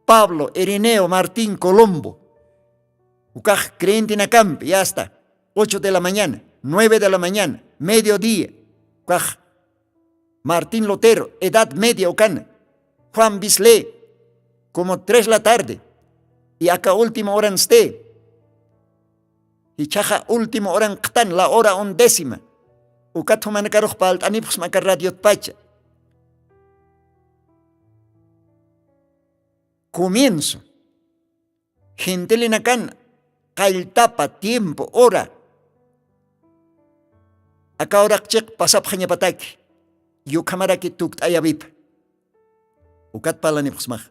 pablo irineo martín colombo ukax creyentenakampi yasta ocho de la mañana nueve de la mañana mediodía ukax martín lutero edad media ukana juan bisley como tres la tarde y aka último horansti. Jichhaxa último horanqtan la hora undécima. Ukat jumanakarux palt'anipxsma aka radiotpacha comienzo gentilinakan qalltapa tiempo hora aka uraqchiq pasapxañapataki yukhamaraki tukt'ayawipa. Ukat parlanipxsmaxa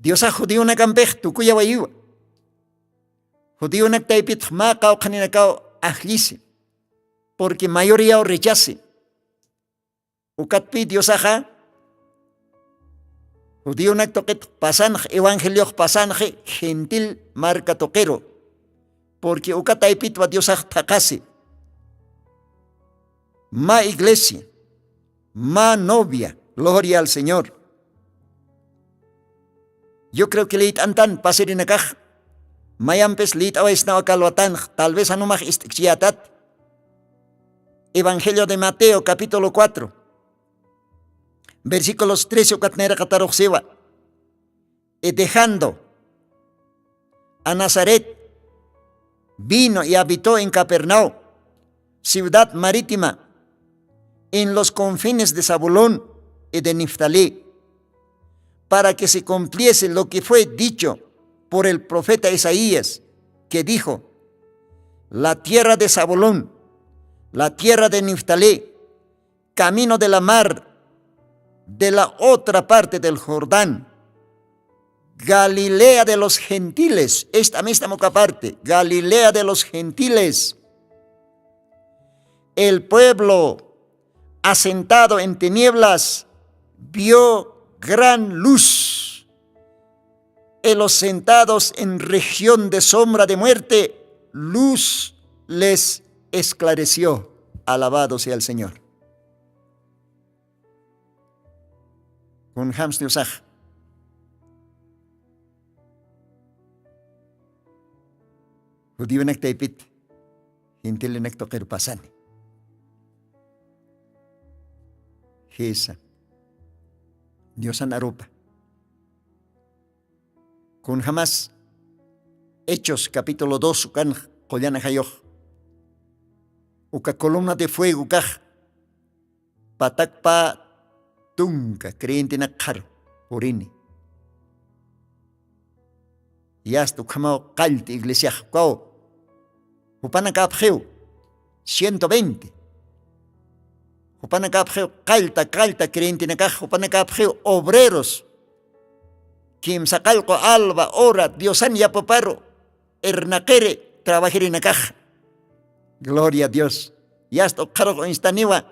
diosax judionakampix tukuyawayiwa. Judionak taypitx mä qawqhaninakaw ajllisi purqui mayoriyaw rechasi. Ukatpï diosaxa judionak tuqit pasanx evangeliox pasanxi gentil marka tuqiru purqui uka taypitwa diosax thaqasi. Mä iglesia mä novia gloria al señor. Yo creo que liyt'antan pasirinakax mayampis liyt'awaysnaw aka alwatanx tal vez janumax ist'ikchiyätat. Evangelio de mateo capítulo cuatro. Versículos trece ukat nayraqatarux siwa. Y dejando a Nazaret, vino y habitó en Capernaum, ciudad marítima, en los confines de Zabulón y de Neftalí, para que se cumpliese lo que fue dicho por el profeta Isaías, que dijo: La tierra de Zabulón, la tierra de Neftalí, camino de la mar, de la otra parte del Jordán, Galilea de los gentiles, esta misma otra parte, Galilea de los gentiles. El pueblo asentado en tinieblas vio gran luz, y los sentados en región de sombra de muerte, luz les esclareció. Alabado sea el Señor. Kunjams Diosax judionak taypit, gentilinak tuqir pasani. Jisa, Diosan arupa. Kunjamas Hechos capítulo dos ukan qullan ajayux, uka columna de fuego ukax patakpa tunka creyentenak qhar purini. Yasta ukhamaw qallta iglesiax ukaw. Jupanakäpxiw ciento veinte. Jupanakäpxiw qallta qallta creyentenakax, jupanakäpxiw obreros. Kimsa qallqu alba hora Diosan yapuparu irnaqiri trabajirinakax. Gloria a Dios. Yasta ukxarux uñstaniwa.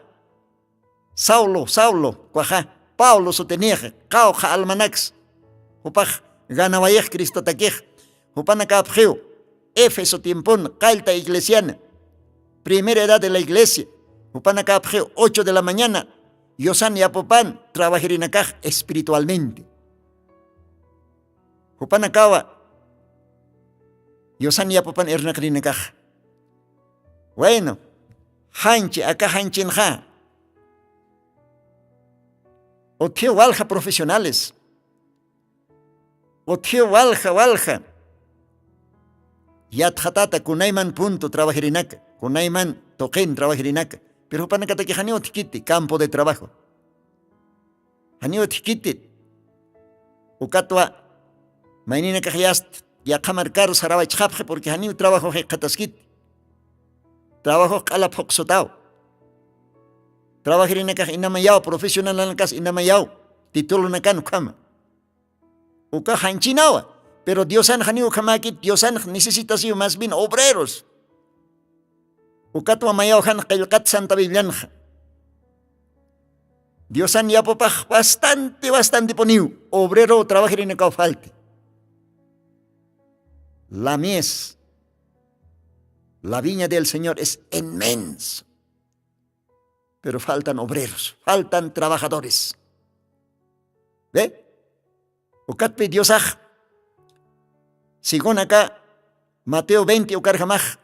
Saulo, Saulo kwaxa, Pablo sutinixa, qawqha almanaks. Jupax ganawayix Cristotakix. Jupanakäpxiw Éfeso tiempon qallta iglesiana, primera edad de la iglesia. Jupanakäpxiw ocho de la mañana, Diosan yapupan trabajirinakax espiritualmente. Jupanakawa Diosan yapupan irnaqrinakax. Bueno, janchi aka janchinxa utjiw walja profesionales, utjiw walja walja yatxatata kunayman punto trabajirinaka, kunayman tuqin trabajirinaka. Pero jupanakataki janiw utjkiti campo de trabajo, janiw utjkiti. Ukatwa mayninakax yasta yaqha markaru sarawachxapxi porque janiw trabajo jikxataskiti. Trabajox q'ala phuqsutaw. Trabajirinakax inamayaw, profesionalanakas inamayaw, titulonakan ukhama. Ukax janchinawa. Pero diosan janiw ukhamäkit, diosanx necesitasiw más bien obreros. Ukatwa mayaw jan qillqat santa biblianxa, diosan yapupax bastante bastantepuniw obrero trabajirinakaw falti. La mies, la viña del señor es inmenso, pero faltan obreros, faltan trabajadores. Ve, ukatpi diosax según aka mateo veinte ukarjamax,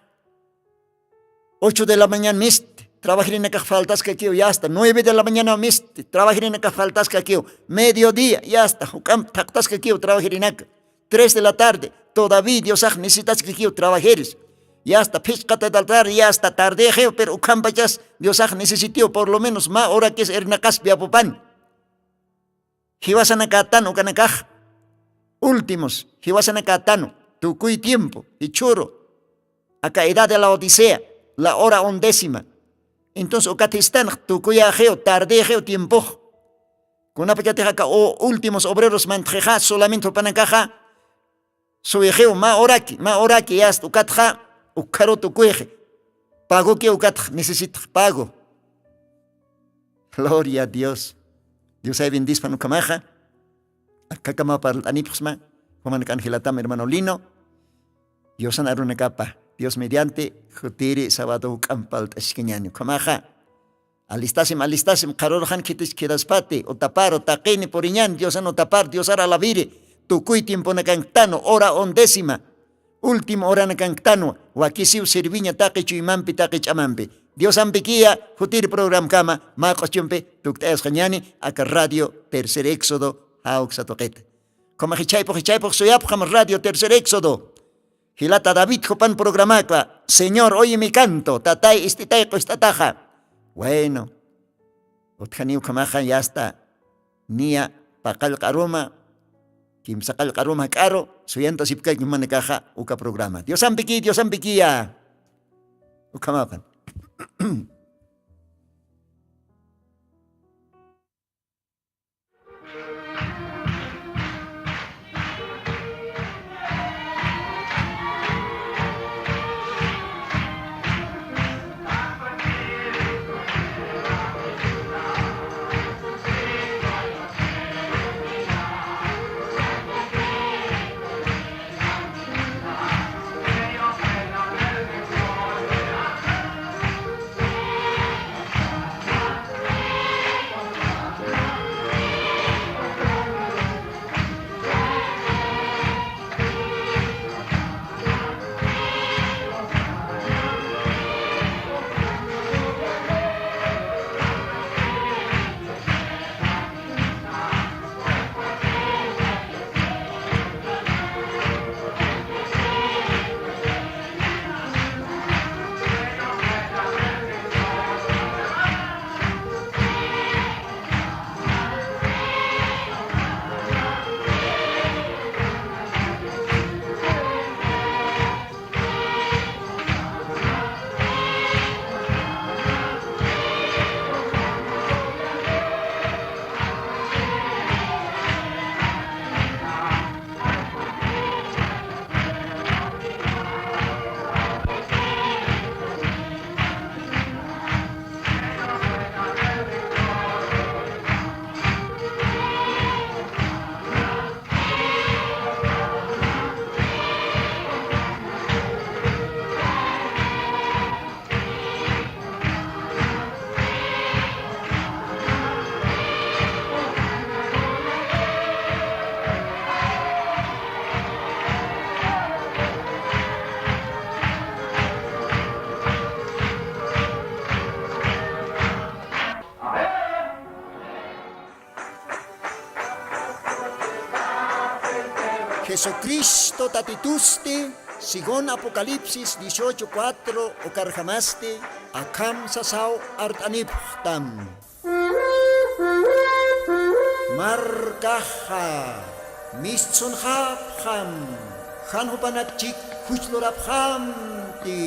ocho de la mañana misti trabajirinakax faltaskakiw, yasta nueve de la mañana misti trabajirinakax faltaskakiw, mediodía yasta juk'amp thaqtaskakiw trabajirinaka, tres de la tarde todavía diosax necesitaskakiw trabajiris. Yasta phichqata de la tarde yasta tardexiw pero ukhampachas diosax necesitiw por lo menos mä horakis irnaqaspi apupan. Jiwasanakatanu ukanakax, últimos jiwasanakatanu, tukuy tiempo jichhuru aka edad de la odisea, la hora undécima. Entonces ukat jistanax tukuyaxiw tardexiw tiempox. Kunapachatix aka últimos obreros mantxixa solamente jupanakaxa suwixiw mä horaki mä horaki yasta ukatxa ukkharu tukuyxi. Pagoki ukatxa necesitax pago. Gloria a dios. Diosay bendispan ukhamaxa. Akhakama parlt'anipxsma. Jumanak angelatam hermano lino. Diosan arunakapa dios mediante jutiri sabado juk'amp parlt'askañani ukhamaxa. Alistasim alistasim qharurxan khitich khiraspati utaparu taqini puriñan diosan utapar diosar alabiri. Tukuy tiemponakankktanu hora undécima, último horanakanktanwa. Wakisiw sirviña taqi chuymampi taqi ch'amampi. Diosampikiya jutir programkama mä q'uchumpi tukt'ayasqañani aka Radio Tercer Éxodo jawksa tuqita. Ukhamax ichhaypux ichhaypux suyapxam Radio Tercer Éxodo. Jilata David jupan programaka, Señor, oye mi canto, Tatay, ist'itay q'ust'ataxa. Bueno, utjaniw ukhamaxa yasta niya paqallq'aruma, kimsaqallq'aruma jak'aru, suyantasipkaki jumanakaxa uka programa. Diosampikiy, Diosampikiya. Ukhamapan. Jesucristo Tatitusti, según Apocalipsis dieciocho cuatro, ukarjamasti akham sasaw art'anipxtam. Markaxa mistsunxapxam, jan jupanak chik juchlurapxamti.